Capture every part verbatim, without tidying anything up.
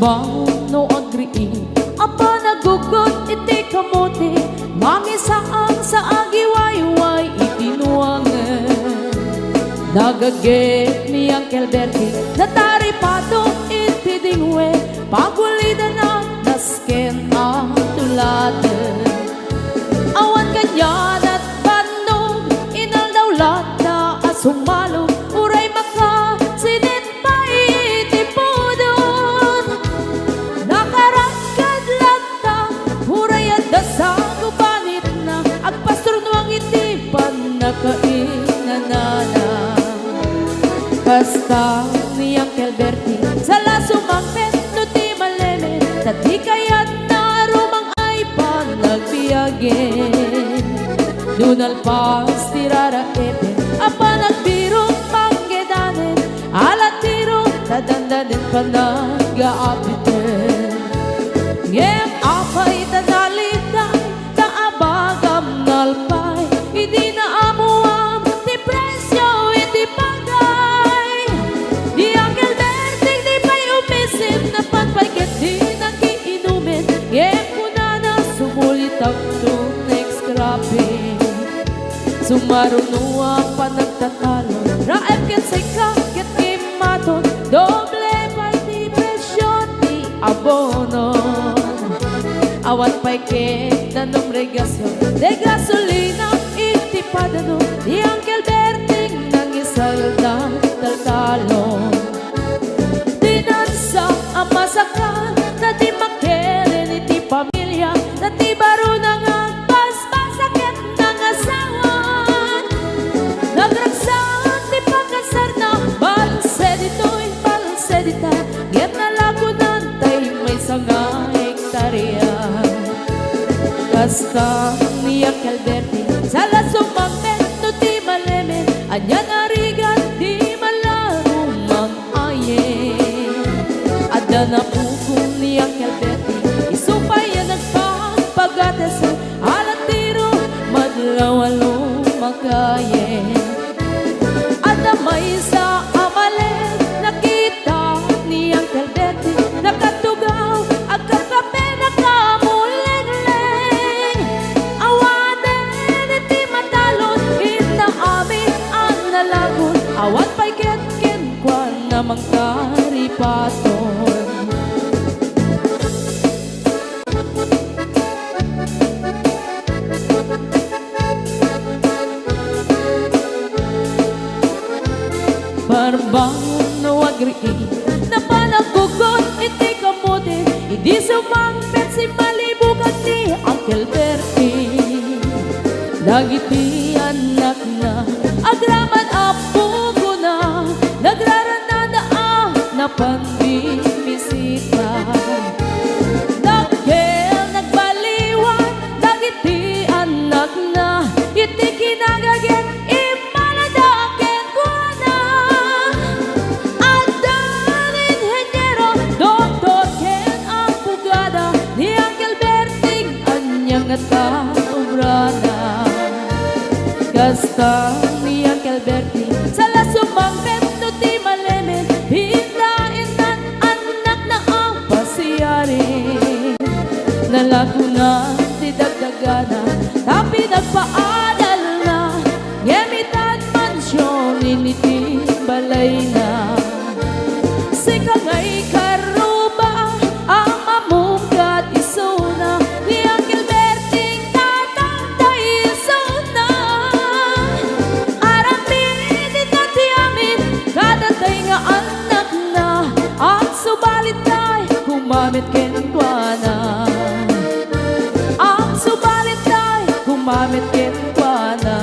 Pano agriing a panaggugot iti kamote, mangisaan sa agiwayway iti nuangen. Nagaget ni Uncle Bertie, nataripato iti dingwe, pagulidana nasken a tuladen. Awan kania't bannog, inaldaw latta a sumalo, uray makasinit pay iti pudot. Nakarakkad latta, uray adda sa gubanitna, agpasturnuang iti pannakainanana. Kasta ni Uncle Bertie, sala sumangpet no ti malemed, ta di kayatna a rumang-ay panagbiagen. No nalpas ti raraepen a panagbirok, panggedanen, alatiro, ta dandanen panagaapiten. Ngem apay ta naliday, ta abagam nalpay, idi naammoam ti presio iti bagay. Ni Uncle Berting di pay umisim, napan pay ket di nakiinumen, ngem kunana, sumulitakto next cropping. Sumaruno a panagtatalo, raep ken seka ket immaton, doble pay ti presio ti abono. Awan pay ket danum regaso, de gasolina iti padano, ni Uncle Berting nangisaldal taltalon. Dinansa a masakal, ta di makilen iti pamilia, ta ti barona nga agbasbasa ket nangasawan. Nagragsak ti pakasarna, balse ditoy, balse dita, ngem nalagunan tay maysa nga hektaria. Kasta ni Uncle Berting, sala sumangpet no ti malemed, ania nga rigat di malarum mang-ayen. Adda napukaw ni Uncle Berting, isu pay a nagpapagates, alatiro, madlaw a lumakayen. Adda maysa a malemed, nakita ni Uncle Berting, nakatugaw, agkakape, nakamulengleng. Awanen iti matalon, inna amin a nalagon, awan pay ket kenkuana mangtaripaton. Barbangon no agriing, napan aggugot iti kamote, idi sumangpet simmalibugan ni Uncle Berting. Dagiti annakna, agraman a pugona, nagrarannada a napan bimisita. Dakkel nagbaliwan dagiti annakna, iti kinagaget immalada kenkuana. Adda nga inheniero, doktor ken abogada, ni Uncle Berting ania ngata obrana. Kasta ni Uncle Berting, sala sumangpet no ti malemed, inna innan annakna a pasiaren. Nalagonan ti dagdagana, ta pinagpaadalna, ngem itan mansion iti balayna. Sika nga ikaruba a mamungkad isuna, ni Uncle Berting tatangtay isuna. Aramid ita ti amin, kadatay nga annakna, agsubalit tay kumamet kenkuana. Agsubalit tay kumamet kenkuana.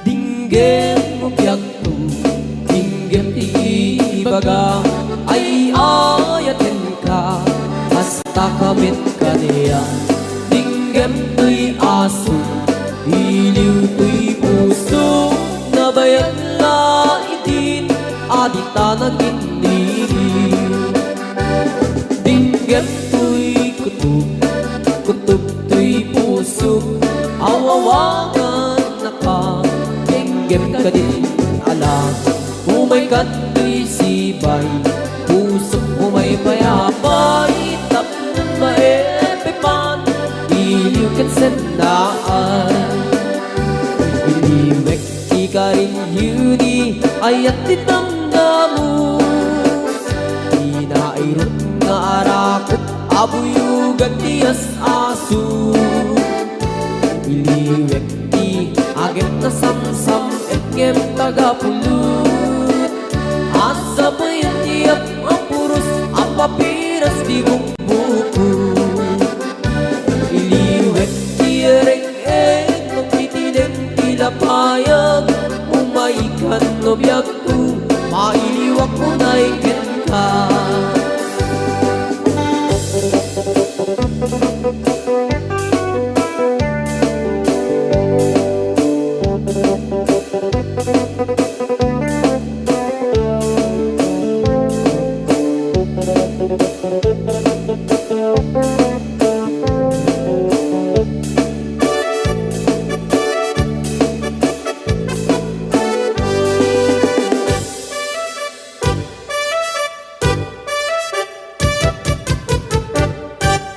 Dinggem no biagto, dinggem ti ibagam, ay-ayatenka, kasta ka met kaniak. Dinggem toy aso, iliw toy puso, nabayag la idin a dita nagindiriw. Kutop toy pusok, awawagannaka, denggem kadin ala. Umaykan toy sibay, pusok umaypayabay, tapno maepepan, iliw ken sennaan. Iliwek ti karin Judy, ayat ti damdamo. Ti nairut nga arakop, abuyogan ti as-aso. Iliwek ti agek nasamsam, ngem tagapulot. Asabayan ti ap-, apuros, apapiras ti bukbuko. Iliwek ti reng-eng, magtitineng ti lapayag, umaykan no biagko, mailiwak unay kenka.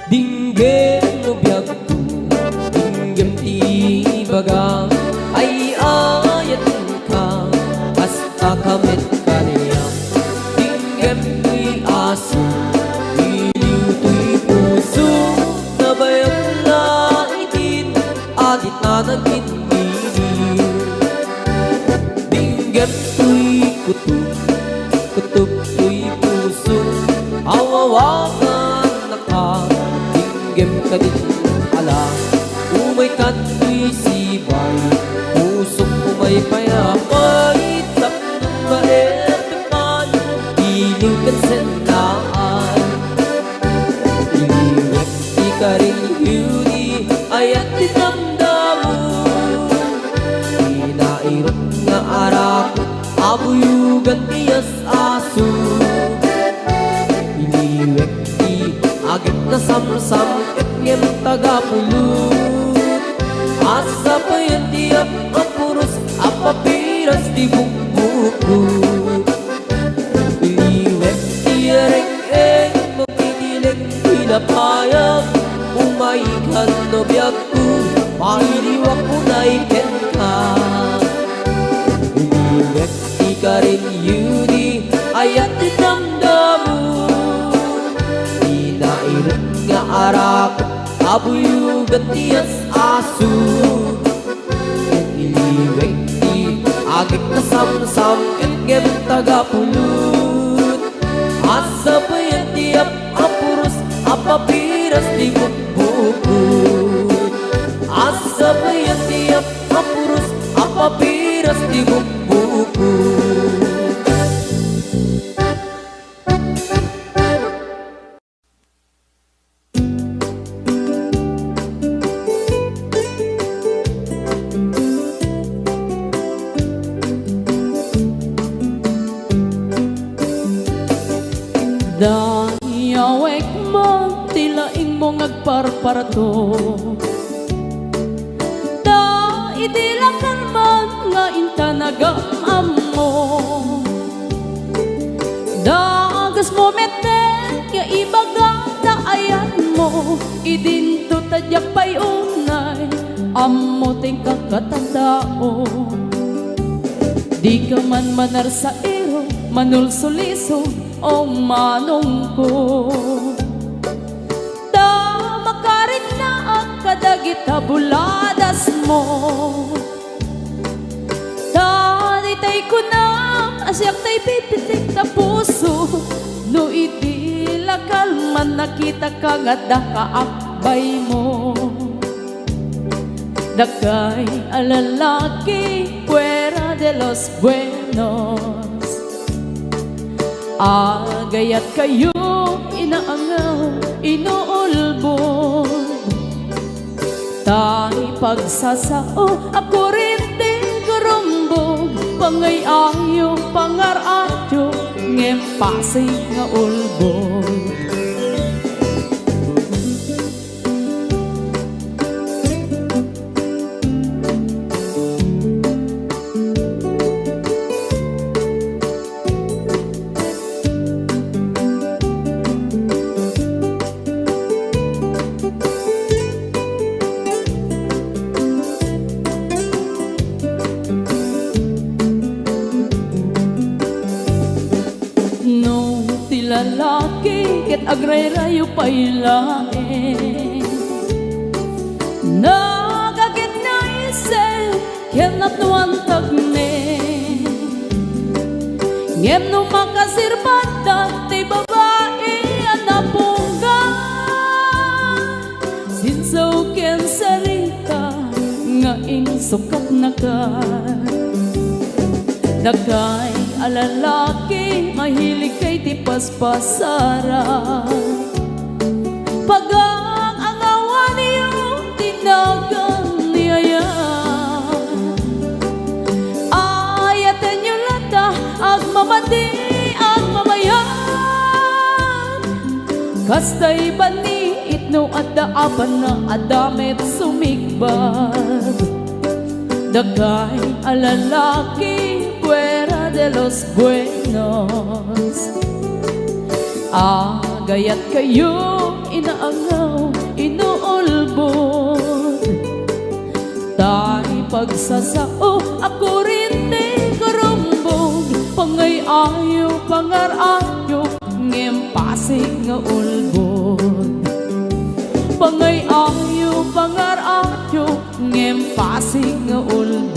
Dinggem no biagko, dinggem ti ibaga, ay-ayatenka, kasta ka met kaniak. Dinggem toy aso, iliw toy puso, nabayag la itin, adit a nagin-iliw. Dinggem toy kutop, kutop toy puso, awawagannaka, dinggem kadin ala. Umaykan toy sibay, pusok umaypayabay, tapno maepekan, iliw ken sennaan. Iliwek ti karin Judy, ayat ti damdamo. Ti nairut nga arakop, abuyogan ti as-aso. Iliwek ti agek nasamsam, ngem tagapulot. Asabayan ti ap-, apuros, apapiras ti bukbuko. Iliwek ti reng-eng, magtitineng ti lapayag, umaykan no biagko, mailiwak unay kenka. Iliwek ti karin Judy, ayat ti damdamo. Ti nairut nga arakop, abuyogan ti as-aso. Iliwek ti agek nasamsam, ngem tagapulot. Asabayan ti ap-, apuros, apapiras ti bukbuko. Asabayan ti ap-, apuros, apapiras ti bukbuko. Dayawek man ti laingmo nga agparparto. Ta idi lakal man nga intanagam ammo, dagasmo metten nga ibaga ta ayanmo, idinto ta diak pay unay ammo ti inkakatandao. Dika man manarsairo, manulsuliso, o manongko. Ta makarinnaak kadagita buladasmo. Ta daytay kunam a siak tay pipitik ta puso, no idi lakal man nakitaka nga adda kaakbaymo. Dakay a lalaki fuera de los buenos. Agayat kayo, inaangaw, inuulbod. Tay pagsasao a kurente gurumbog, pangay-ayo, pangar-ayo, ngem pasig nga ulbod. agrayrayo pay laeng. Nagaginaysem ken napnoan tagnen. Ngem no makasirbada ti babai a napunggan, sinsaw ken sarita nga insukatnaka. Dakay a lalaki, mahiligkay ti paspasara. Pagang-angawanyo ti nagan ni ayat. Ayatenyo latta, agmamadi, agmamayat. Kastay bani itno adda apana, adda met sumigbag. Dakay a lalaki, fuera de los buenos. Agayat kayo, inaangaw, inuulbod. Tay pagsasao a kurente kurumbog, pangay-ayo, pangar-ayo, ngem pasig nga ulbod. Pangay-ayo, pangar-ayo, ngem pasig nga ulbod.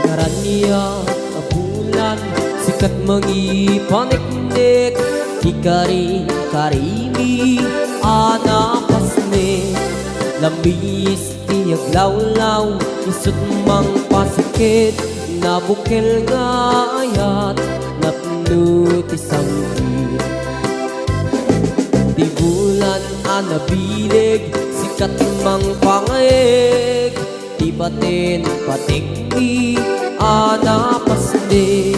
Naraniag a bulan, sikat mangipaneknek, ti kari-karimi a napasnek. Lamis ti aglawlaw, isut' mangpasikit, nabukel nga ayat, napno ti sangkit. Ti bulan a nabileg, sikat mangpangaeg, ti baten patekmi a napasnek.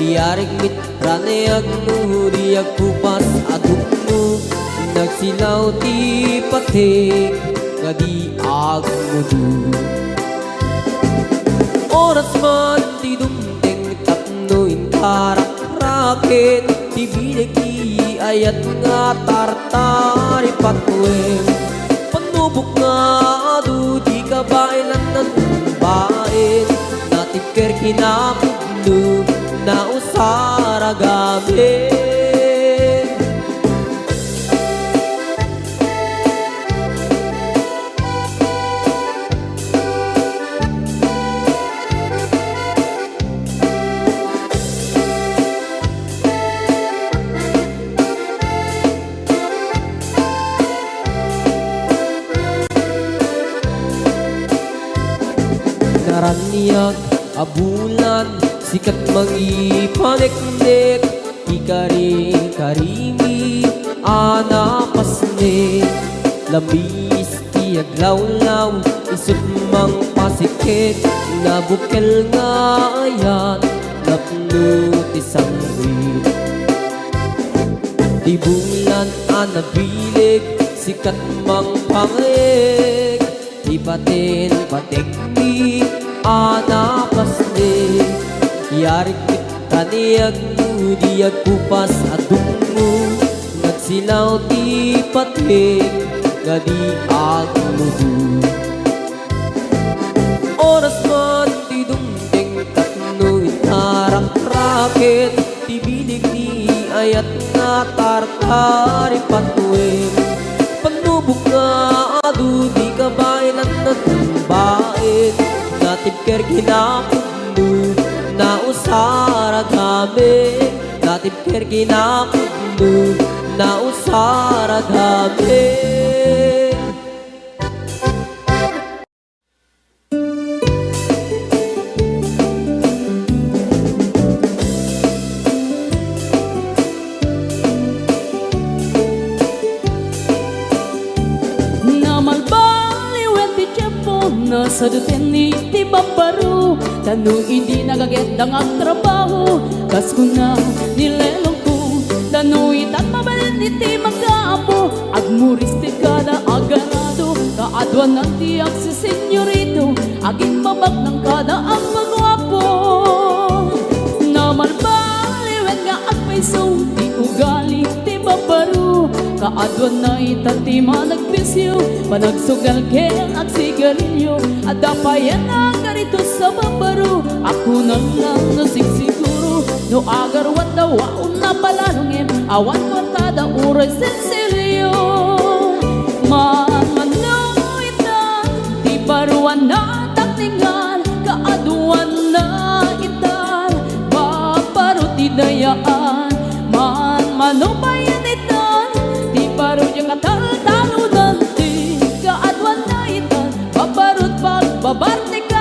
Yarik mit Raniag no di agkupas a dukno, nagsilaw ti patek nga di agmudo. Oras man ti dumteng tapno intaraktraken ti bileg ti ayat nga tartaripatuen. Panubok nga adu ti kabaelan a tumbaen, natibker kinapudno, nausaragamen. Naraniag a bulan, sikat mangipaneknek, ti kari-karimi a napasnek. Lamis ti aglawlaw, isut' mangpasikit, nabukel nga ayat, napno ti sangkit. Ti bulan a nabileg, sikat mangpangaeg, ti baten patekmi a napasnek. Yarik Raniag no di agkupas a dukno, nagsilaw ti patek nga di agmudo. Oras man ti dumteng tapno intaraktraken ti bileg ti ayat nga tartaripatuen. Panubok nga adu ti kabaelan a tumbaen, natibker kinapudno, nausaragamen. Natibker kinapudno, nausaragamen. Namalbaliwen ti tiempo, nasaduten ti babbaro, ta no idi nagaget da nga agtrabaho, kas kuna ni lelongko, ta no itan mabalin iti makaammo, agmuris ti kada agarado, kaaduanan ti agsisenyorito, Agimbabak nang kada agpaguapo. Namalbaliwen nga agpayso ti ugali ti babbaro. Kaaduanna ita ti managbisio, panagsugal ken agsigarilio. Adda payen a karito sa babbaro. Ako nang lang no sigsiguro, no agaruat dawa, unna palalungem, awan kuartada uray sensilio. Manmano ita ti baruan a taknengan, kaaduanna itan babbaro ti dayaan. Manmano payen itan ti baro diak a taltalonan, ti kaaduanna itan babbaro ti pagbabartikan.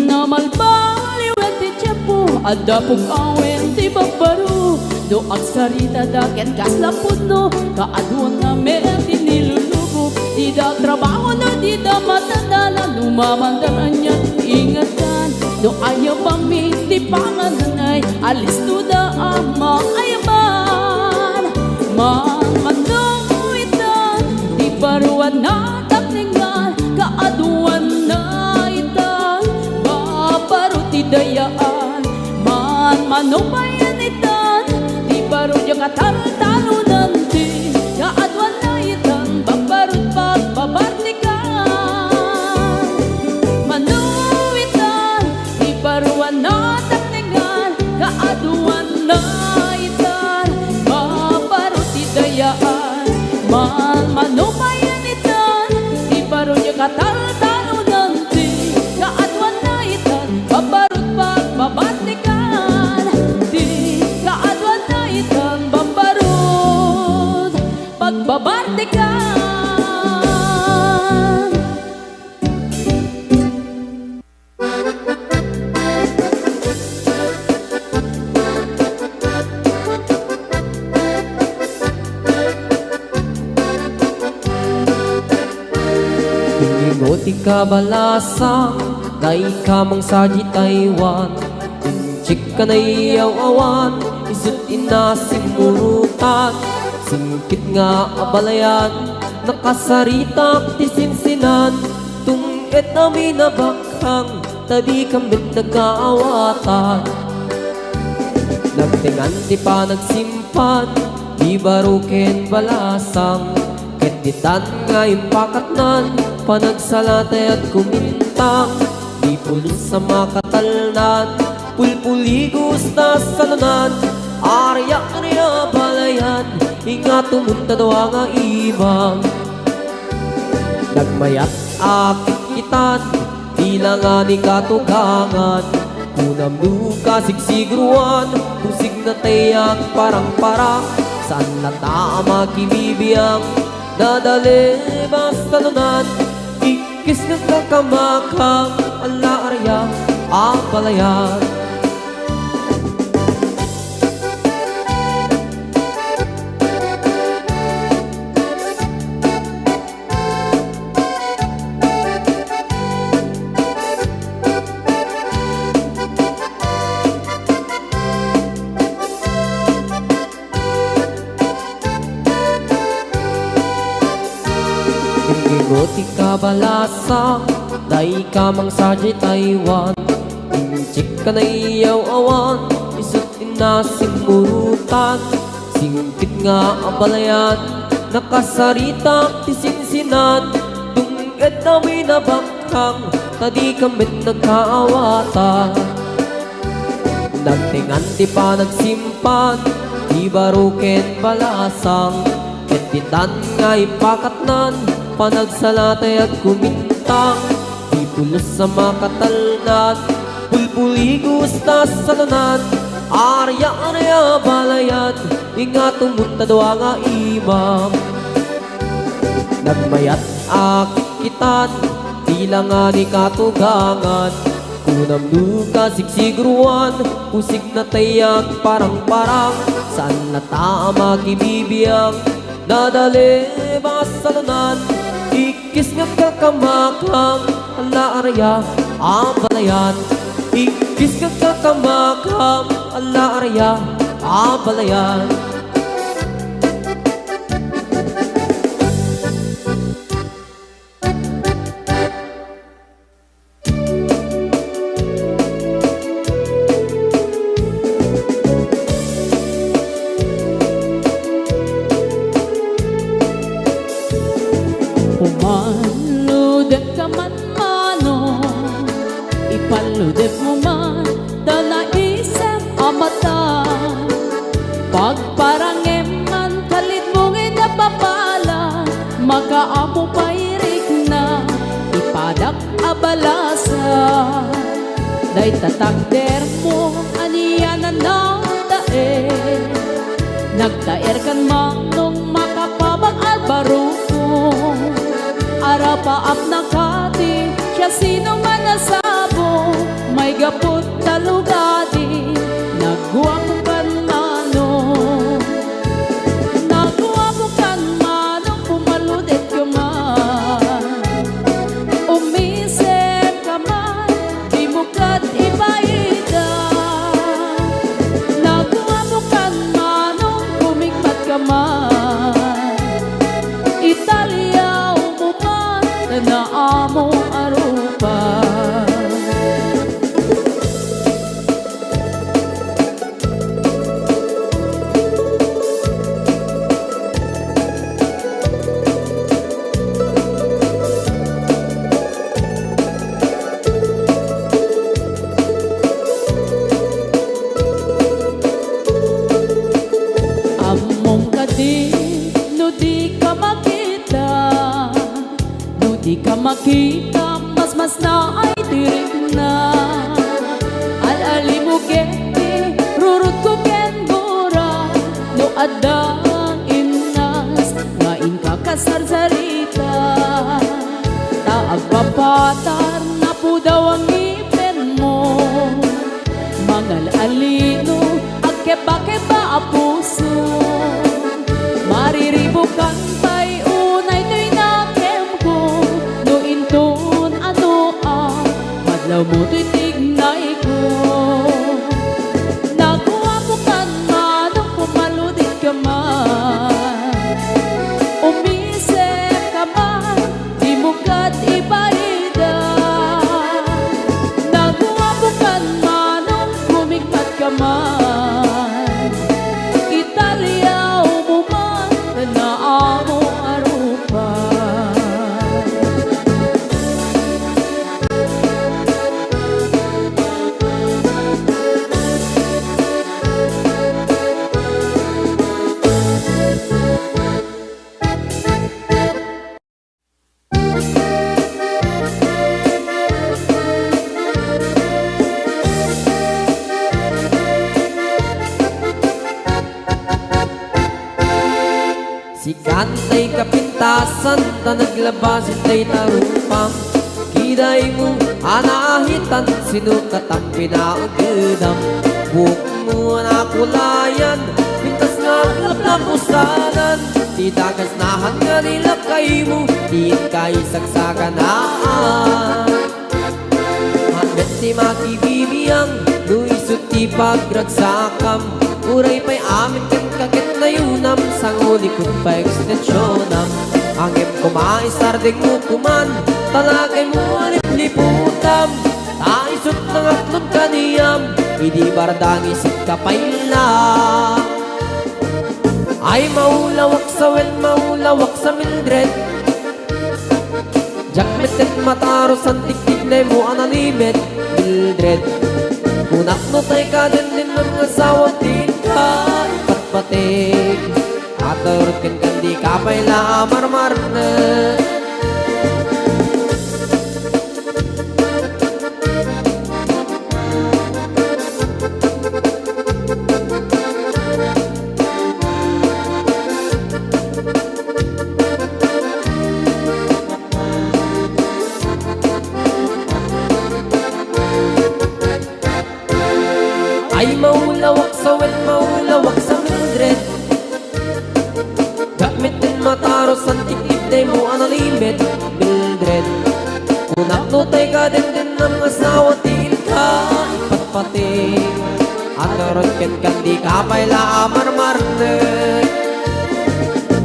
Namalbaliwen ti tiempo, adda pug-awen ti babbaro. No agsaritada ken kasla pudno, kaaduanna met ti niluluko. Dida agtrabaho no dida matadala, no mamandan anian, ingetdan. No ayabanmi ti pangananay, alistoda a maayaban. Manmano ita ti baruan a taknengan, kaaduanna ita babbaro ti dayaan. Manmano payen itan ti baro diak a taltalonan, ti kaaduanna itan babbaro ti pagbabartikan. Mano itan ti baruan a taknengan, kaaduanna itan babbaro ti dayaan. Manmano payen itan ti baro diak a taltalonan, ti kaaduanna itan babbaro ti pagbabartikan. Ti kaaduanna itan babbaro ti pagbabartikan. Ingginggo ti kabalasang, dayta mangsa diay Taiwan. Inchik a naiyaw-awan, isu ti nasimmurutan. Singpet nga abalayan, nakasaritak ti sinsinan. Tung-ed a minabaknang, ta dika met nagkaawatan. Nagtengan ti panagsimpan, ti baro ken balasang, ket ditan nga impakatnan, panagsala ti agkumintang, ti pulos a makatalnan, pulpuligos ta salunan, aria-aria balayan, ingato met ta dua nga imam. Nagmayat a kitkitan, ti langa ni katugangan, kunam no kasigsiguruan, pusigna ti agparangparang, saan latta a makibibiang, dadalem a salunan, ikkis nga kakamakam, ala aria a balayan. Ingginggo ti kabalasang, dayta mangsa diay Taiwan. Inchik a naiyaw-awan, isu ti nasimmurutan. Singpet nga abalayan, nakasaritak ti sinsinan. Tung-ed a minabaknang, ta dika met nagkaawatan. Nagtengan ti panagsimpan, ti baro ken balasang, ket ditan nga impakatnan, panagsala ti agkumintang, ti pulos a makatalnan, pulpuligos ta salunan, aria-aria balayan, ingato met ta dua nga imam. Nagmayat a kitkitan, ti langa ni katugangan, kunam no kasigsiguruan, pusigna ti agparangparang, Saan latta a makibibiang, nadalem a salunan, ikkis nga kakamakam, ala araya a balayan, ikkis nga kakamakam, ala araya a balayan. Pumaludekka man, manong, ipaludekmo man ta naisem a mata. Pagparangem man, kalitmo nga napapala, makaammo pay rikna, ipadak a balasa. Dayta takdermo, anian a nagtaer. Nagtaerkan manong makapabag a barukong. Arapaapna kadi, siasinoman a sabo, maigapu ta lugadi, naguapokan manong. Naguapokan manong, pumaludekka man. Umisemka man, dimo ket ibaida. Naguapokan manong, kumikmatka man. Italiawmo man ta naammo a rupa. Ammom kadi no dika makita, no dika makita, masmasnaay ti rikna. Al-alimmo ketdi, rurutko ken gura, no adda innas nga inka kasarsarita. Ta agpapatar, napudaw a ngipenmo. Mangal-alino, agkebakeba a puso. Mariribukan pay unay toy nakemko, no inton anoan, madlawmo toy tignayko. Naguapokan manong, pumaludekka man. Umisemka man, dimo ket ibaida. Naguapokan manong, kumikmatka man. Italiawmo man ta naammo a rupa. Sikan tay kapintasan ta naglabas itay ta rupam. Kidaymo a naahitan, sino katam pinaagedam? Buokmo a nakulayan, pintas nga aglaplapusanan. Ti dagasnahan nga nilakaymo, diin ka isagsaganaan. Haan met ti makibibiang, no isu ti pagragsakam. Uray pay amin kenka ket nayunam, sangulikut pay ekstensionam. Ngem koma, isardengmo koman, talagaymo a lipliputam. Ta isut nangatlon kaniam, idi bardang isit ka pay la. Ay, maulawak sa wen, maulawak sa Mildred. Diak met ket matarusan ti tignaymo a nalimed, Mildred. Kunak no tay kadindinam nga asawa, diin ka ipatpatig. Aturot kenka, dika pay la a marmarnek. Ay, maulawak sa wen, maulawak sa wen. Daymo a nalimit, Mildred. Kunak no tay kadendennam nga asawa ti inka ipatpati. Aturot kenka, dika pay la a marmarnek.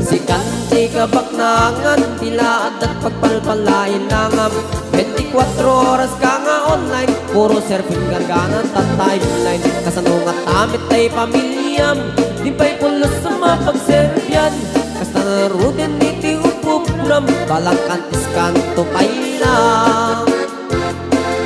Sikan ti kabaknangan, ti la adda pagpalpalainangam. Bentikuatro oras ka nga online, puro surfing gargana ta timeline. Kasano nga ta met tay pamiliam, di pay pulos a mapagserbian. Kasta ngaruden iti upupuram, balang kantiskanto pay la.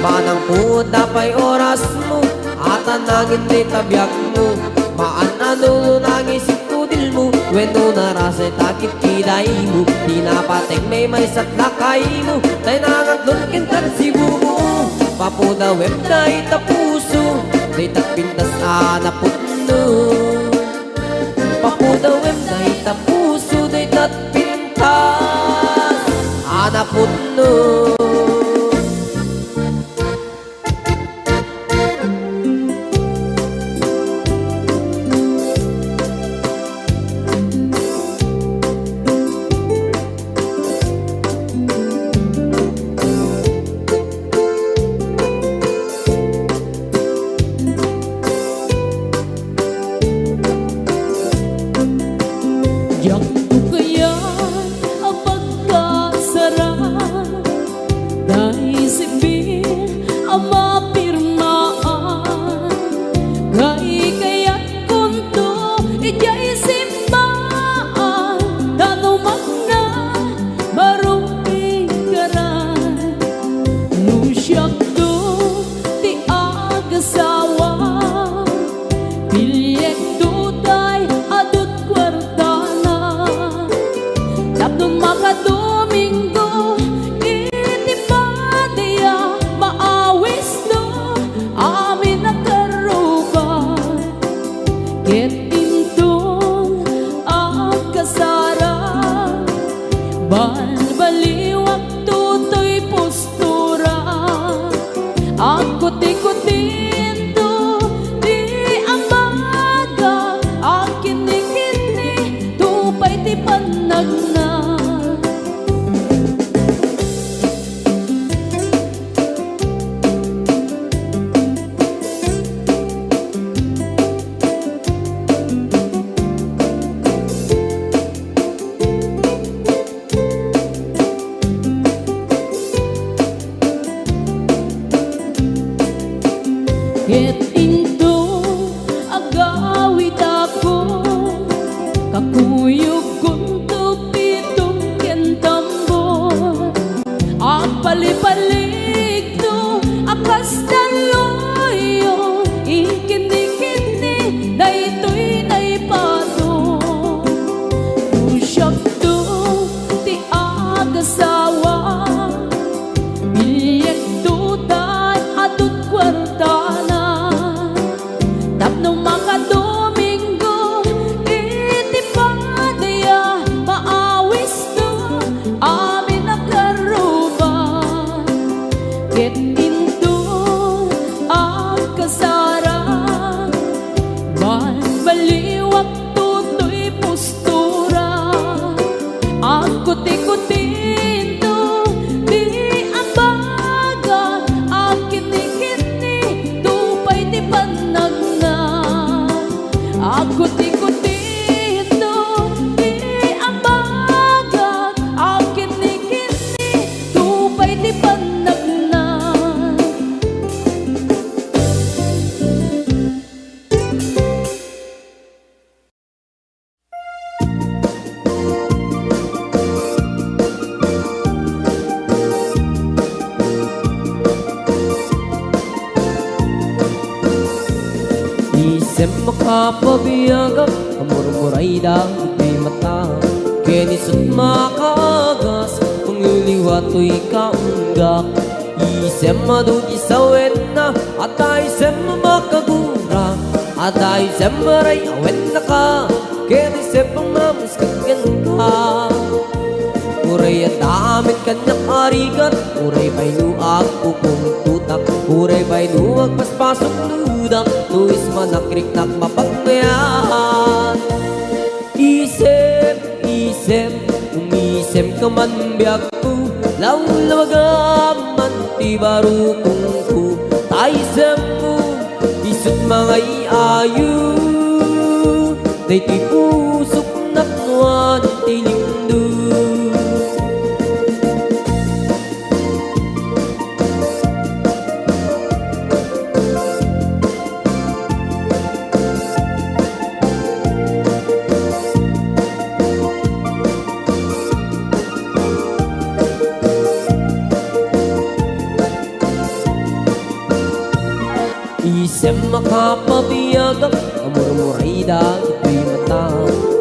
Manang pudda pay orasmo, ata nangin dayta biagmo. Maan-ano no nangisit kudilmo, wenno narasay ta kitkidaymo. Ti napateg maymaysa ti lakaymo, tay nangatlon kentad sibumo. Papudawem dayta puso, dayta pintas a napudno. Papudawem dayta puso, dayta pintas a napudno. Diakto kayat a pagkasarag, tay sibil a mapirmaan. Kay kayatkonto idiay simbaan, ta no magna, baro ikaran. No siakto ti agasawa, piliekto tay adut kuartana. Tapno makadomingo iti padiya, maawisto amin a karruba. Ket inton agkasarag, balbaliwakto toy postura. Agkutikutiento ti amagak, agkinnikinni to pay ti pannagna. Ket inton agawidakon, kakuyogkonto pitom ken tambor. Agpalipaligto a kas talloyo, inkinnikinni daytoy naipato. No siakto ti agasawa, piliekto tay adut kuartana. Tapno makadomingo iti padiya, maawisto amin a karruba. Ket inton agkasarag, balbaliwakto toy postura. Agkutikutiento ti amagak, agkinnikinni to pay ti pannagna. Agkutikutiento ti amagak, agkinnikinni to pay ti pannagna. Isem a kapabiagak, amurmurayda iti mata, ken isut makaagas, mangliwliwa toy kaunggak. Isem a adu ti sawenna, adda isem a makagura, adda isem a ray a wennaka, ken isem a mamusket kenka. Uray adda amin kaniak a rigat, uray pay no agpupungtotak, uray pay no agpaspasuknodak, no ismanak riknak mapagmayat. Isem, isem, umisem. Isemka man biagko, lawlawagam man ti barukongko, ta isemmo, isut' mangay-ayo, daytoy pusok napnoan ti limdum. Isem a kapabiagak, a murmuray dagitoy mata,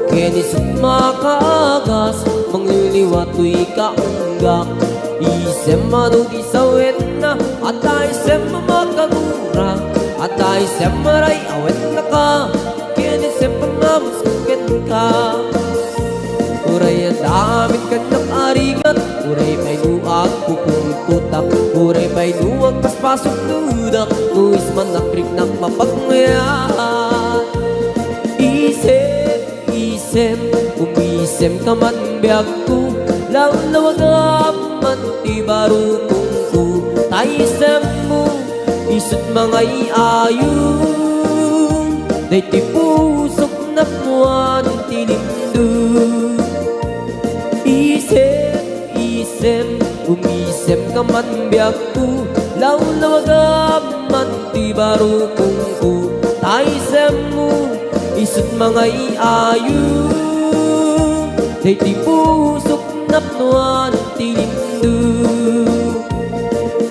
ken isut' makaagas, mangliliwa toy kaunggak. Isem a no di sawenna, adda isem a makagura, adda isem a ray-awen daka, ken isem a mamusken kenka. Uray adda amin kaniak a rigat, uray pay no agpupungtotak, uray pay no agpaspasok dudak, no isman nakriknak mapagngayat. Isem, isem, umisemka man biagko, lawlawagam man ti barukongko, ta isemmo, isut' mangay-ayo, daytoy pusok napnoan ti limdum. Isem, isem, umisemka man biagko, lawlawagam man ti barukongko, ta isemmo, isut' mangay-ayo, daytoy pusok napnoan ti limdum.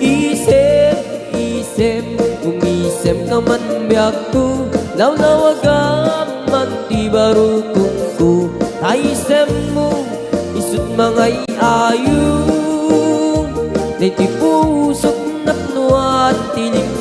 Isem, isem, umisemka man biagko, lawlawagam man ti barukongko, ta isemmo, isut' mangay-ayo, daytoy pusok napnoan ti limdum.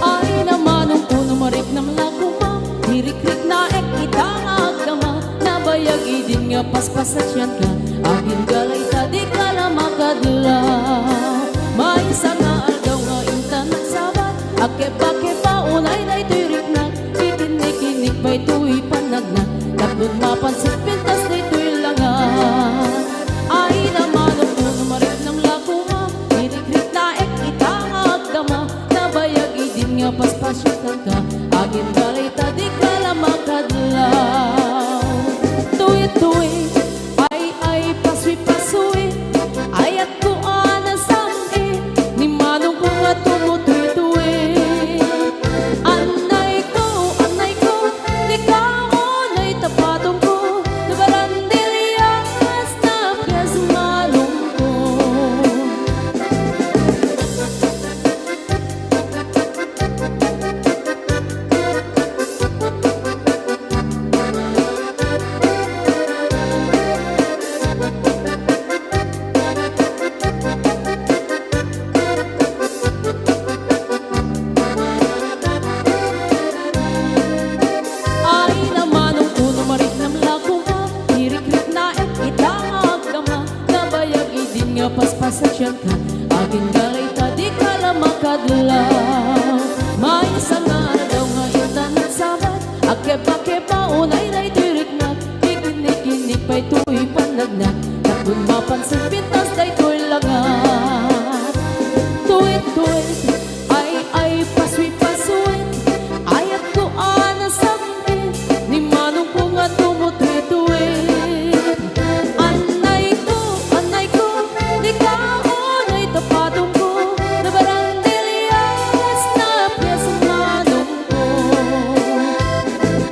Ay, namanongko no mariknam la koma, ti rikriknaek ita nga agdama, nabayag idin nga paspasasianka, agingga layta dika la makadlaw. Maysa nga aldaw nga intanak Sabat, agkebakeba unay daytoy riknak, ikinnikinnik pay toy panagnak, tapno mapansit pintas daytoy langat. Ay, namanongko no mariknam la koma, ti rikriknaek ita nga agdama, nabayag idin nga paspasianka, agingga layta dika la makadlaw. Tuwi, tuwi, ay, ay, pasuy, pasuy, ayatko a nasam-it, ni manongko nga tumutuytuy. Annayko, annayko, dika unay tapatongko, no barandilias, napias manongko. Ay, namanongko no mariknam la koma, ti rikriknaek ita nga agdama, nabayag idin nga paspasasianka, agingga layta dika la makadlaw. Maysa nga aldaw nga intanak Sabat, agkebakeba unay daytoy riknak, ikinnikinnik pay toy panagnak, tapno mapansit pintas daytoy langat. Tuwi, tuwi, ay, ay, pasuy, pasuy, ayatko a nasam-it, ni manongko nga tumutuytuy. Annayko, annayko, dika unay tapatongko, no barandilias, napias manongko.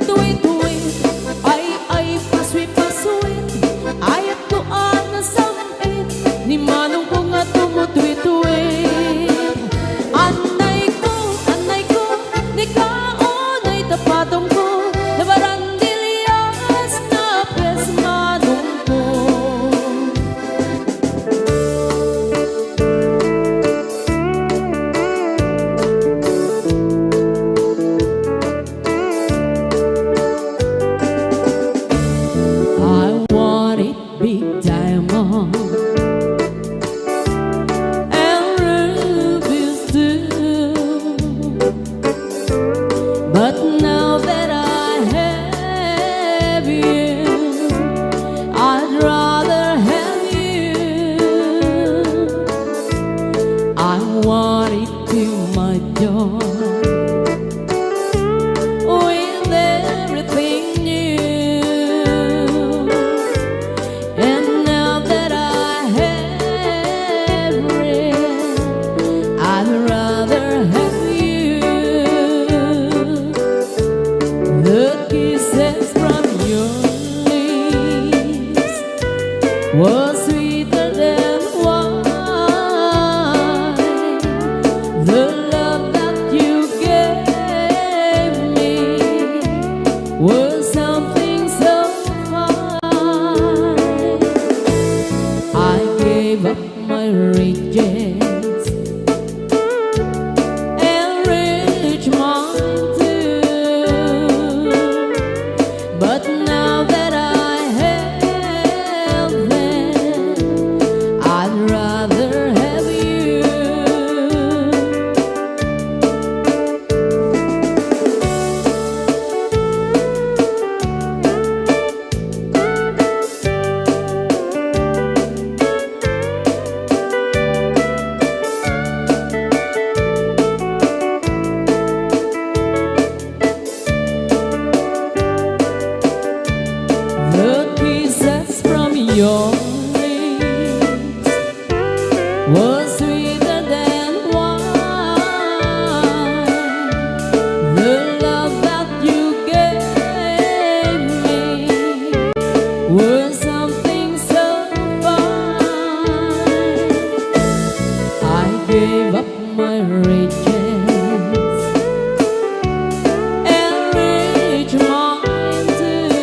Tuwi, tuwi, ay, ay, pasuy, pasuy, ayatko a nasam-it, was sweeter than wine. The love that you gave me was something so fine. I gave up my riches and rich mine too. But now that I have them, I'd rather have you. The kisses from your lips was sweeter than wine. The love that you gave me was something so fine. I gave up my riches and rich mine too.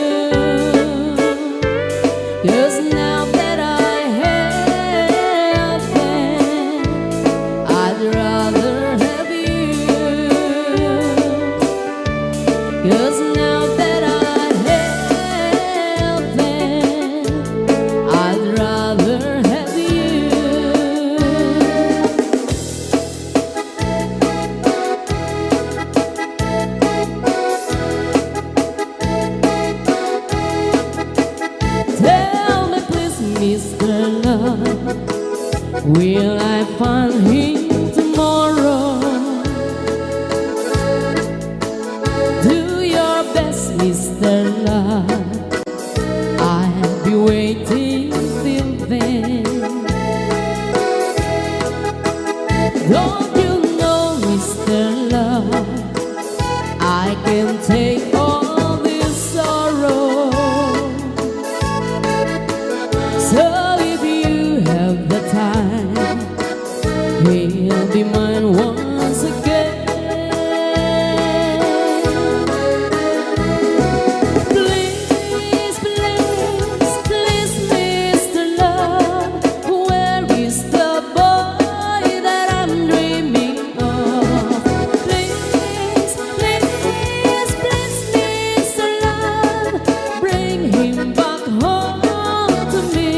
'Cause now that I have them, I'd rather have you. 'Cause now that I have them, I'd rather have you. Tell me please, Mister Love, will I find him tomorrow? Do your best, Mister Love, I'll be waiting till then. Don't you know, Mister Love, I can take all this sorrow. So if you have the time, he'll be mine once again. Please, please, please, Mister Love, where is the boy that I'm dreaming of? Please, please, please, Mister Love, bring him back home to me.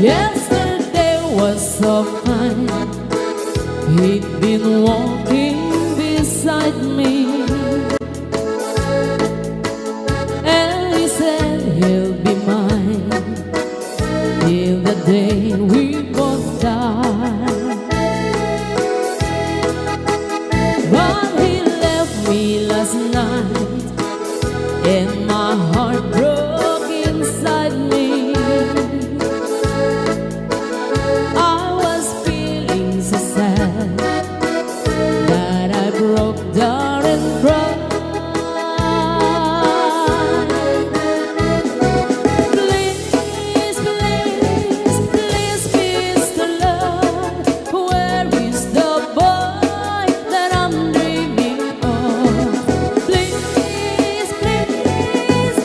Yesterday was so fine. He'd been walking beside me, and he said he'll be mine till the day we both die. But he left me last night, and my heart broke inside me. I was feeling so sad that I broke down and cried. Please, please, please, Mister Love, where is the boy that I'm dreaming of? Please, please,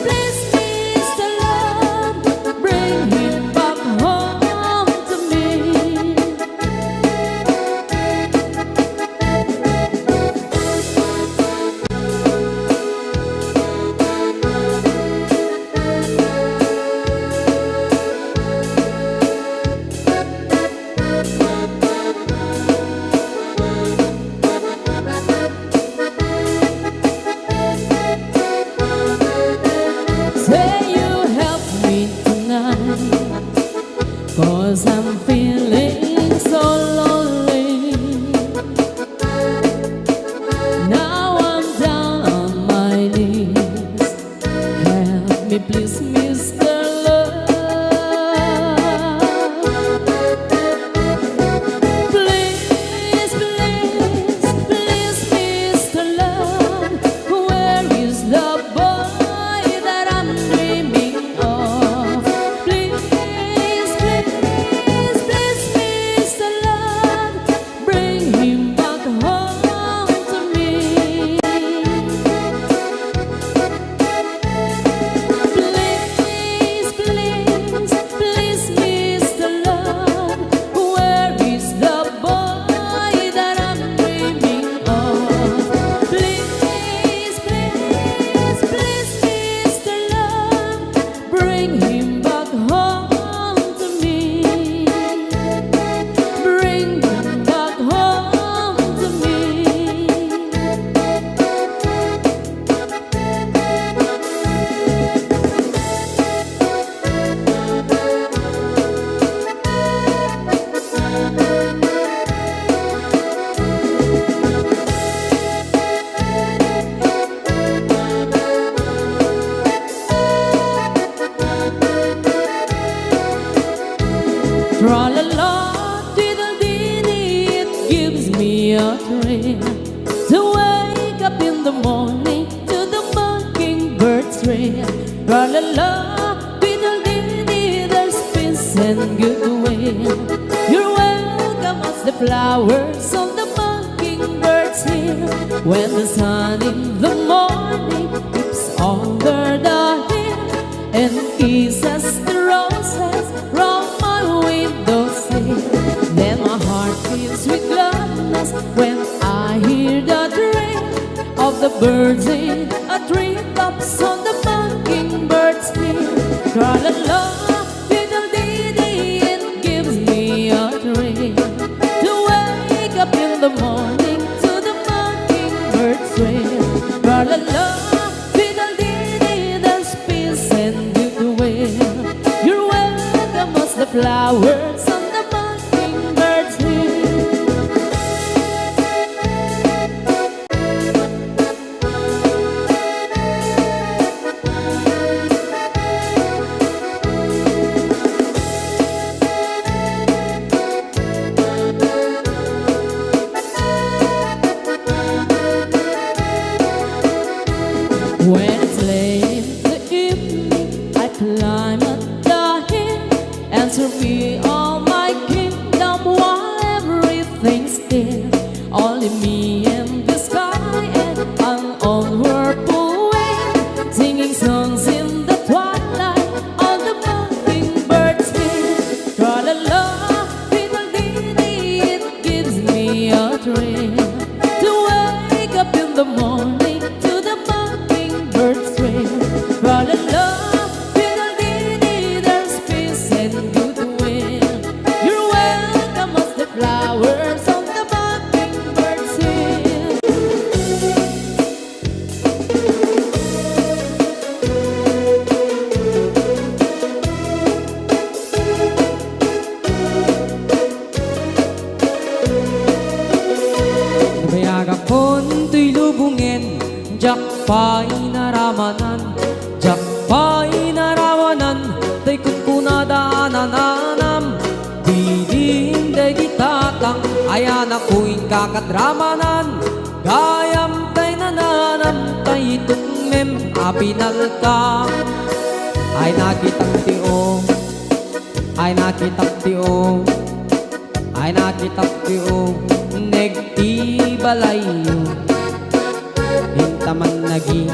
please, Mister Love, bring him back home to me. Say you help me tonight, 'cause I'm feeling so lonely. Now I'm down on my knees. Help me please, Mister Love. Please, please, please, Mister Love, where is the boy that I'm Tra-la-la, tweedledee, it gives me a thrill to wake up in the morning to the mockingbird's trill. Tra-la-la, tweedledee, there's peace and goodwill. You're welcome as the flowers on the mockingbird's hill. When the sun in the morning peeps over the hill and kisses the roses from my window sill, then my heart fills with gladness when I hear the trill of the birds in a treetops on the mockingbird's hill. Tra-la-la, tweedledee, it gives me a thrill to wake up in the morning to the mockingbird's trill. Tra-la-la, tweedledee, there's peace and goodwill. You're welcome as the flowers on the mockingbird's hill. When it's late in the evening, I climb up the hill and survey all my kingdom while everything's still. Only me and the sky and an old purple wind, singing songs in the twilight on the mockingbird's hill. Tra-la-la, tweedledee, it gives me a thrill to wake up in the morning to the mockingbird's trill. Tra-la-la, tweedledee, there's peace and goodwill. You're welcome as the flowers on the mockingbird's hill. Nabayagakon toy lubongen, diak pay naramanan, diak pay naramanan, tay kunkunada a nananam. Bilin daydi tatang, ay anakko, inka kadramanan, gayam tay nananam, tay itukmem a pinalkam. Ay nakitak ti o, ay nakitak ti o, ay nakitak ti o, neg ti balayyo. Intaman nagi,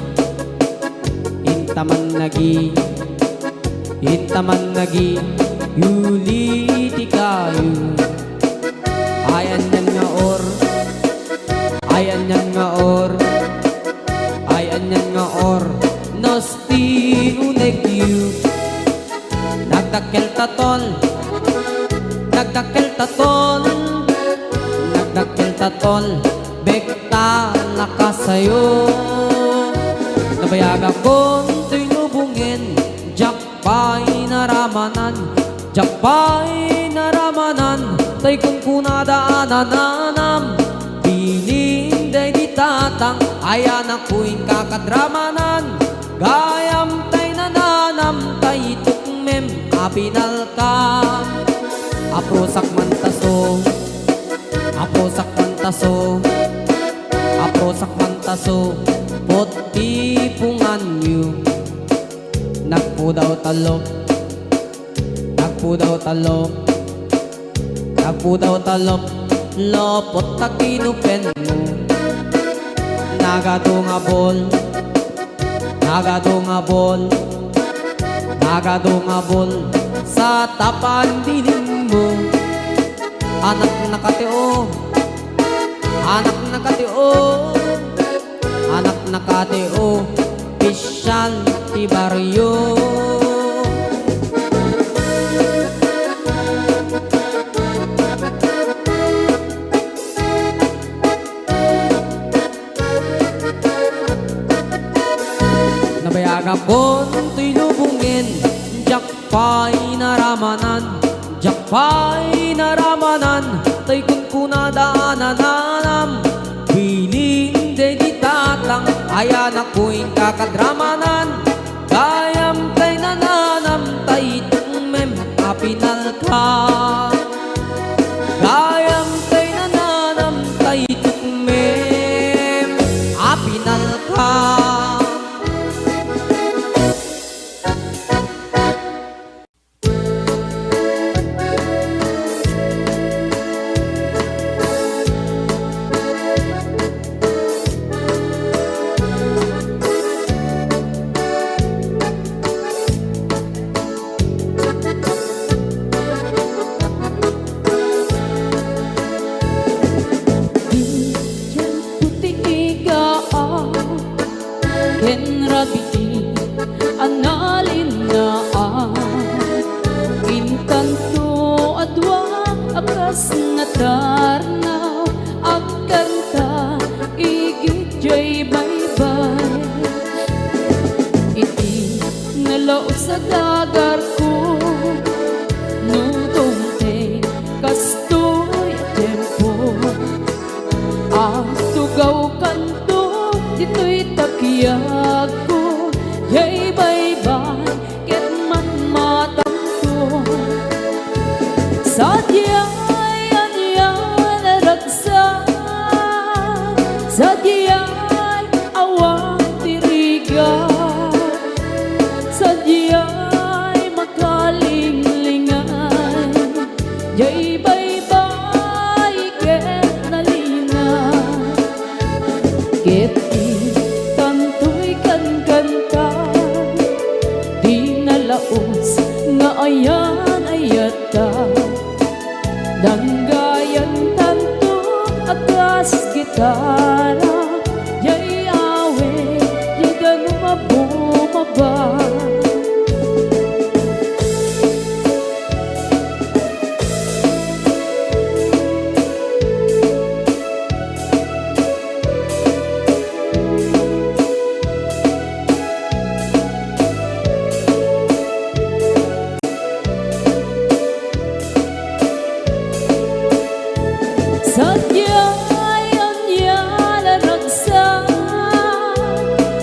intaman nagi, intaman nagi, yuli ti kayo. Ay anian nga or, ay anian nga or, ay anian nga or, no ti unegyo. Nagdakkel ta tol, nagdakkel ta tol, nagdakkel ta tol, bek ta lakasayo. Nabayagakon toy lubongen, diak pay naramanan, diak pay naramanan, tay kunkunada a nananam. Bilin daydi tatang, ay anakko, inka kadramanan, gayam tay nananam, tay itukmem a pinalkam. Aprosak man taso, aprosak man taso, aprosak man taso, put ti punganyo. Nagpudaw talok, nagpudaw talok, nagpudaw talok, lupot ta kinupenmo. Nagadu nga bol, nagadu nga bol, nagadu nga bol, sa tapan dilimmo. Anak na katio, anak na katio, anak na katio, pisyal ti baryo. Nabayagakon toy lubongen, diak pay naramanan, diak pay naramanan, tay kunkunada a nananam. Bilin daydi tatang, ay anakko, inka kadramanan, gayam tay nananam, tay itukmem a pinalkam. Daus a dagarko, no dumteng kastoy a tiempo, agtugawkanto ditoy takiagko, jay baybay ket matmatamko. Sadiay anian a ragsak, sadiay awan ti rigat, sadiay makalinglingay, jay baybay ket nalina. Ket itantoy kankanta, ti nalaus nga ayan-ayatta. Danggayantanto a kas gitara, jay awit, jay danum a bumaba. Sadiay anian a ragsak,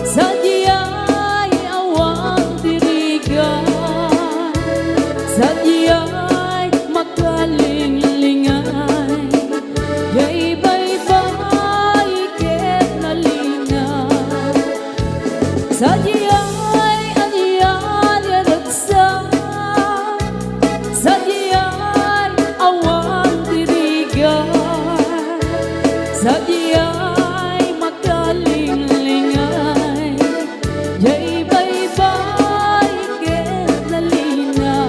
sadiay awan ti rigat, sadiay makalinglingay, jay baybay ket nalina. Sadiay anian a ragsak, sadiay awan ti rigat, sadiay makalinglingay, jay baybay ket nalina.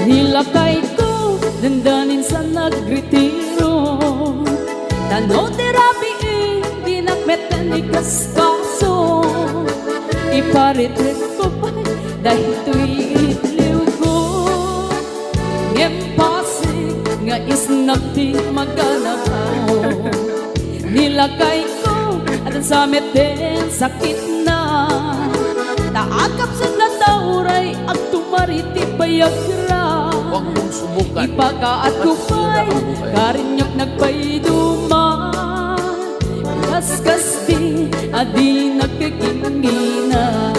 Ni lakayko, dandanin sa nagretiro. Ta no ti rabii, dinak met ikaskaso. Iparitritko pay daytoy itliwko. Ngem pasig nga isnap ti maganako. Ni lakayko, adda sa met ti sakitna. Ta agkapsut latta uray agtumar iti bayagra. Huwag mong subukan. Ipakaatko pay, karinnak nagpaiduma. Kaskasti a dinak kikinggina.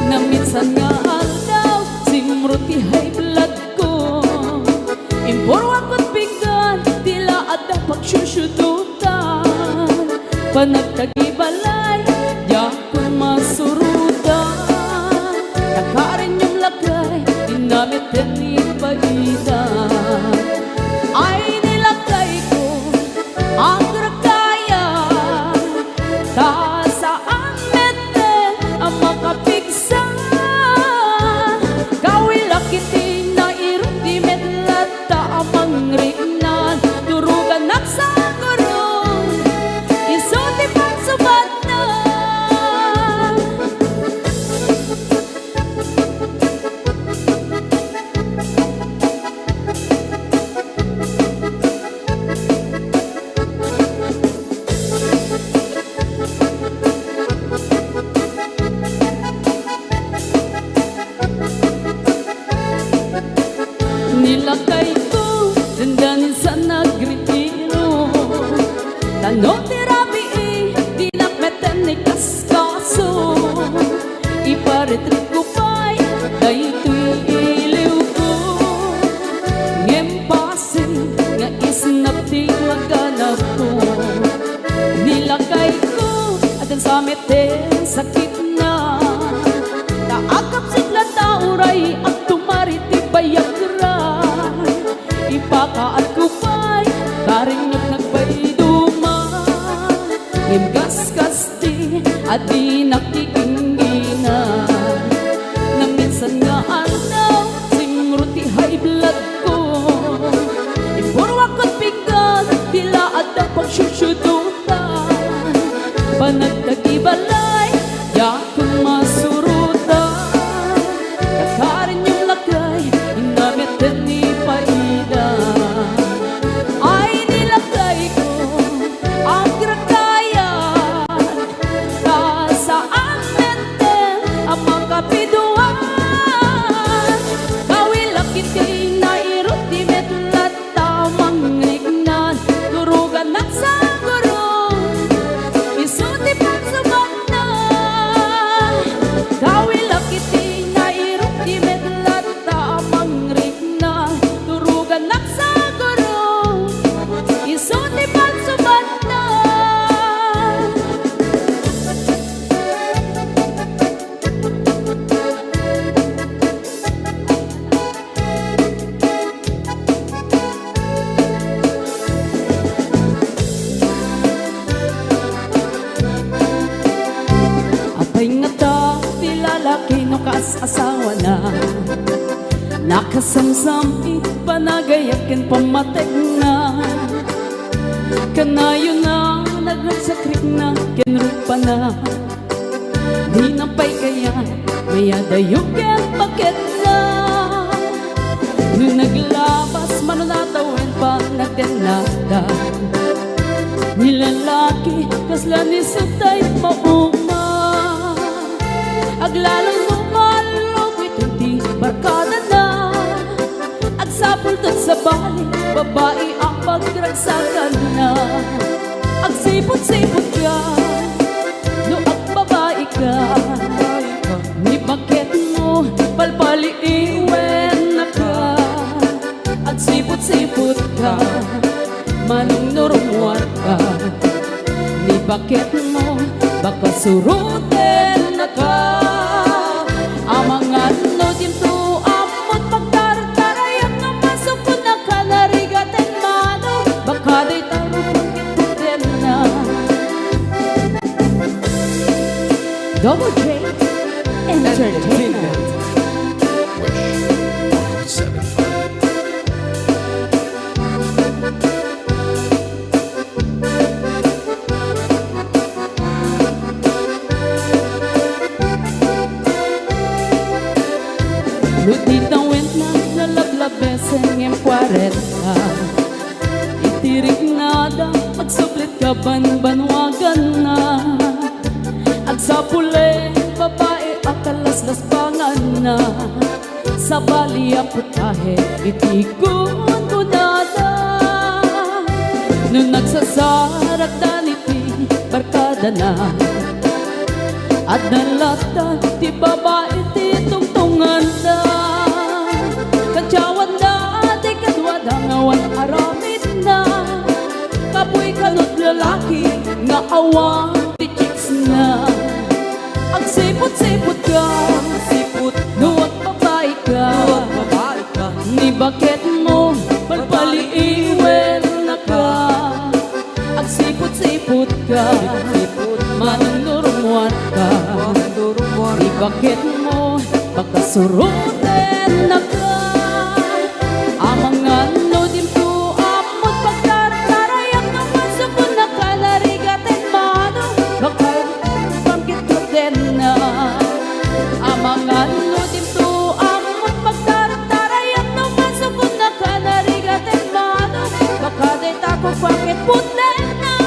Naminsan nga aldaw, simro ti high blood ko. Impurwak ket piggan, ti la adda pagsusudutan. Panagtagibalay, diakon masurutan. Nakarinnyom lakay, dinamit ken ibagitan. Ay, ni lakayko, agrakaya. Ta saan metten a makapigsa. Kawilak iti nairut ti met latta a mangriknan. Turuganak sa gurun, isu ti pangsubatna. Ni lakayko, dandanin sa nagretiro. Ta no ti rabii, dinak metten ikaskaso. Iparitritko pay daytoy iliwko. Ngem pasig nga isnap ti maganakko. Ni lakayko, adda sa met ti sakitna. Ta agkapsut latta uray agtumar iti bayagra. Ipakaatko pay, karinnak nagpaiduma. Ngem kaskasti a dinak kikinggina. Naminsan nga aldaw, simro ti high blood ko. Impurwak ket piggan, ti la adda pagsusudo. Akasamsam iti panagayat ken pammategna. Kanayona nagragsakrikna ken rupana. Dina pay kayat mayadayo ken baketna. No naglabas, manunatawen panagdennada. Ni lalaki, kasla ni Sutay mauma. Aglalang no malugit ti barkadana. Agsapulton sabali, babai a pagragsakanna. Agsiput-siput ka, no agbabai ka. Ni baketmo, palpaliiwennaka. Agsiput-siput ka, manungnurunguan ka. Ni baketmo, baka surutennaka. Amangan no dinto ammot pagtartarayan nga masukon a kanarigaten mano, baka dayta rupon ket tenna. Double J Entertainment. Wish one oh seven five. No ti tawentna, nalablabesen ngem kuarenta. Iti riknada, agsublit ka banbanwaganna. Agsapulen, babai a kalaslasbanganna. Sabali a putahe iti gungonada. No nagsasarakdan iti barkadana, adda lattan ti babai ti tungtunganda. Kadiawanda ti kaduada nga awan aramidna. Kapuy kano ti lalaki nga awan ti chicks na. Agsiput-siput ka, siput, no agbabai ka. No agbabai ka. Ni baketmo, palpaliiwennaka. Agsiput-siput ka, siput, manungnurunguan ka. Manungnurunguan. Ni baketmo, pakasurutennaka. Amangan no dinto ammot pagtartarayan no masukon a kanarigaten mano, bakal pangkitkutenna. Amangan no dinto ammot pagtartarayan no masukon a kanarigaten mano, baka dayta ko pangkitkutenna.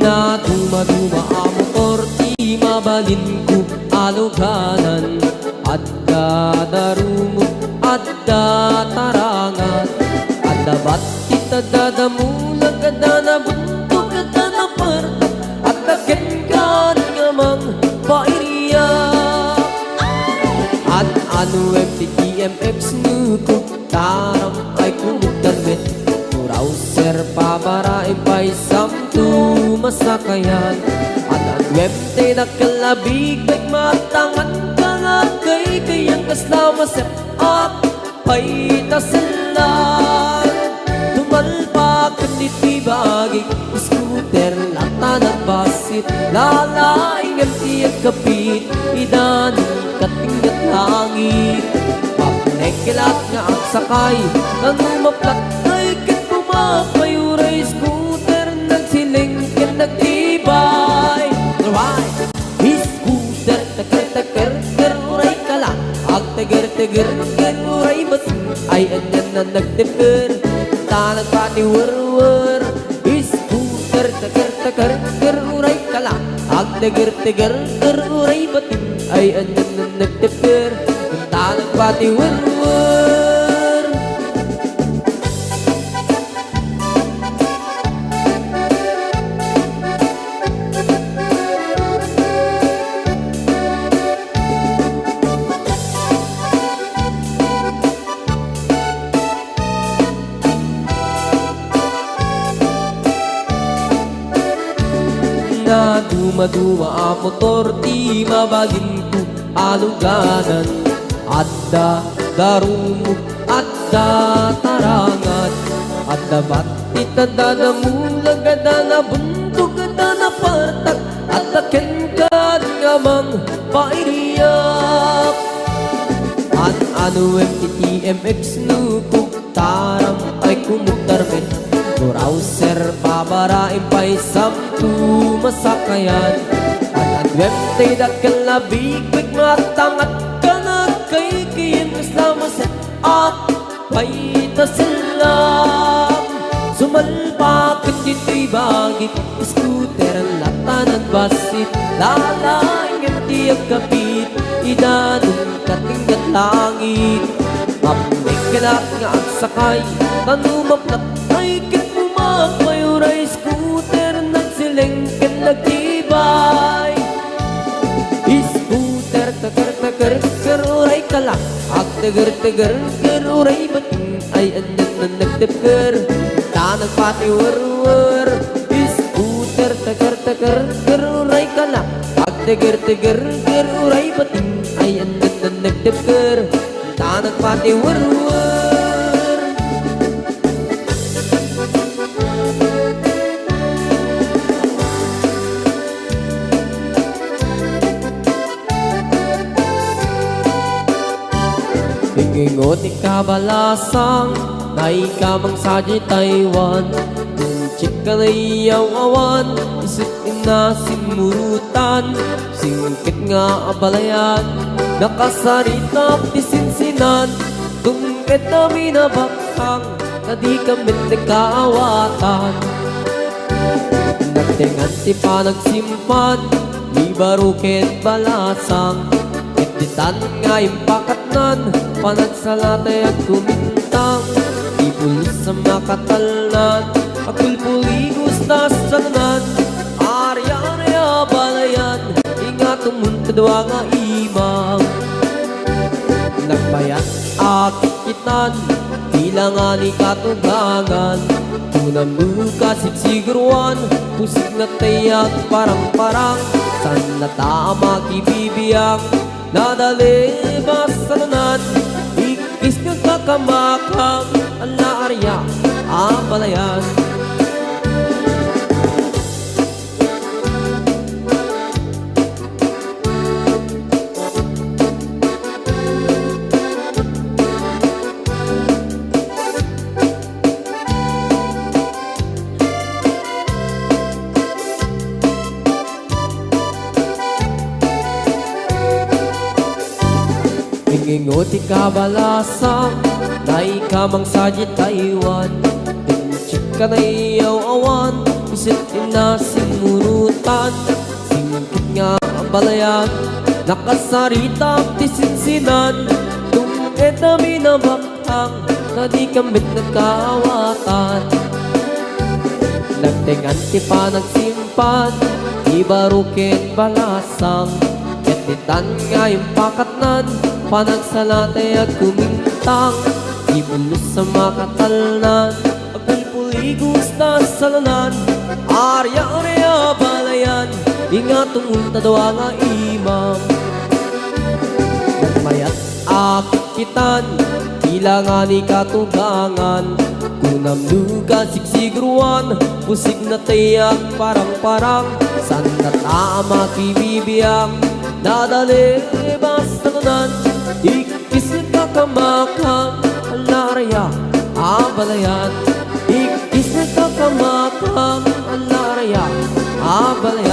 Nadumaduma a motor ti mabalinko a luganan. Adda darumog, adda tarangan, adda battit, adda damulag, adda nabuntok, adda napartak, adda ken kaangamang pairiyak. An-anuem ti T M X nuko, taram ay kumugdan met. Turaw, sir, pabaraem pay samto masakayan. An-anuem ti dakkel a big bike, matangan ka nga agkaykayang kasla masep-at pay ta sellan. Tumalpak ken iti bagik, scooter, lata nagbassit, lalaingem ti agkapit, idan katinget langit. Mapnekelat nga agsakay, kano maplatay ket bumabay, uray scooter, nagsileng ken nagtibay. Alright. Scooter, teker, teker, ker, uray kala. Agteger, teger, ker, uray bati. Ay, anian a nagteper, ta nagpatiwerwer. Scooter, teker, teker, ker, uray kala. Agteger, teger, ker, uray bati. Ay, anian a nagteper, ta nagpatiwerwer. Nadumaduma a motor ti mabalinko a luganan. Adda darumog, adda Tatarangan, adda bati, adda damulag, adda nabundog, adda napartak, adda kenka nga mangpairiak. An-anuem ti T M X no kugtaram ay kumugtarmen. Browser, babaraem pay samto masakayan. An-anuem ti dakkel a bigbig, matangat ka nagkaykayem, kasla maset-up pay ta sellam. Sumalpaket ditoy bagik, scooter, latanan bassit, lalaing ti agkapit, idanun katinggat langit. Mapnekenak nga agsakay, ta no mapnat ay ket umakay, uray scooter, nagsileng ken nagtibay. Scooter, teker, teker, ker, uray kalak, agteger, teger, ker, uray bating, ay anian nan nagtepker, ta nagpatiwerwer. Scooter, teker, teker, ker, uray kalak, agteger, teger, ker, uray bating, ay anian nan nagtepker, ta nagpatiwerwer. Ingingo ti kabalasang, naikamang sadiay Taiwan. Inchik ka naiyaw-awan, iset inna simmurutan. Singket nga abalayan, nakasaritak ti sinsinan. Tum-ed a minabaknang, ta dika met nagkaawatan. Nagtengan ti panagsimpan, ni baro ket balasang. Ket ditan nga impakatnan, panagsala ti agkumintang. Ti pulos a makatalnan, agpulpuligos ta sananan. Ari, ari, abalayan, ingatom ta dua nga imam. Nagbayat a kikitan, ti langani katugangan. Kunam no kasigsiguruan, pusig na ti agparang-parang. Saan na ta a makibibiang, nadalem a sananan. Ikkis nga kakamakam, ala, ari, abalayan. Ingingo ti kabalasang, naikamang sadiay Taiwan. Inchik ka naiyaw-awan, iset inna simmurutan. Singket nga abalayan, nakasaritak ti sinsinan. Tum-ed a minabaknang, ta dika met nagkaawatan. Nagtengan ti panagsimpan, ti baro ken balasang. Ket ditan nga impakatnan, panagsala ti agkumintang. Ti pulos a makatalnan, agpulpuligos ta sananan. Ari, ari, abalayan, ingatom ta dua nga imam. Nagbayat a kikitan, ti langani katugangan. Kunam no kasigsiguruan, pusig na ti agparang-parang. Saan na ta a makibibiang, nadalem a sananan. Ikkis nga kakamakam, ala, ari, abalayan. Ikkis nga kakamakam, ala, ari, abalayan.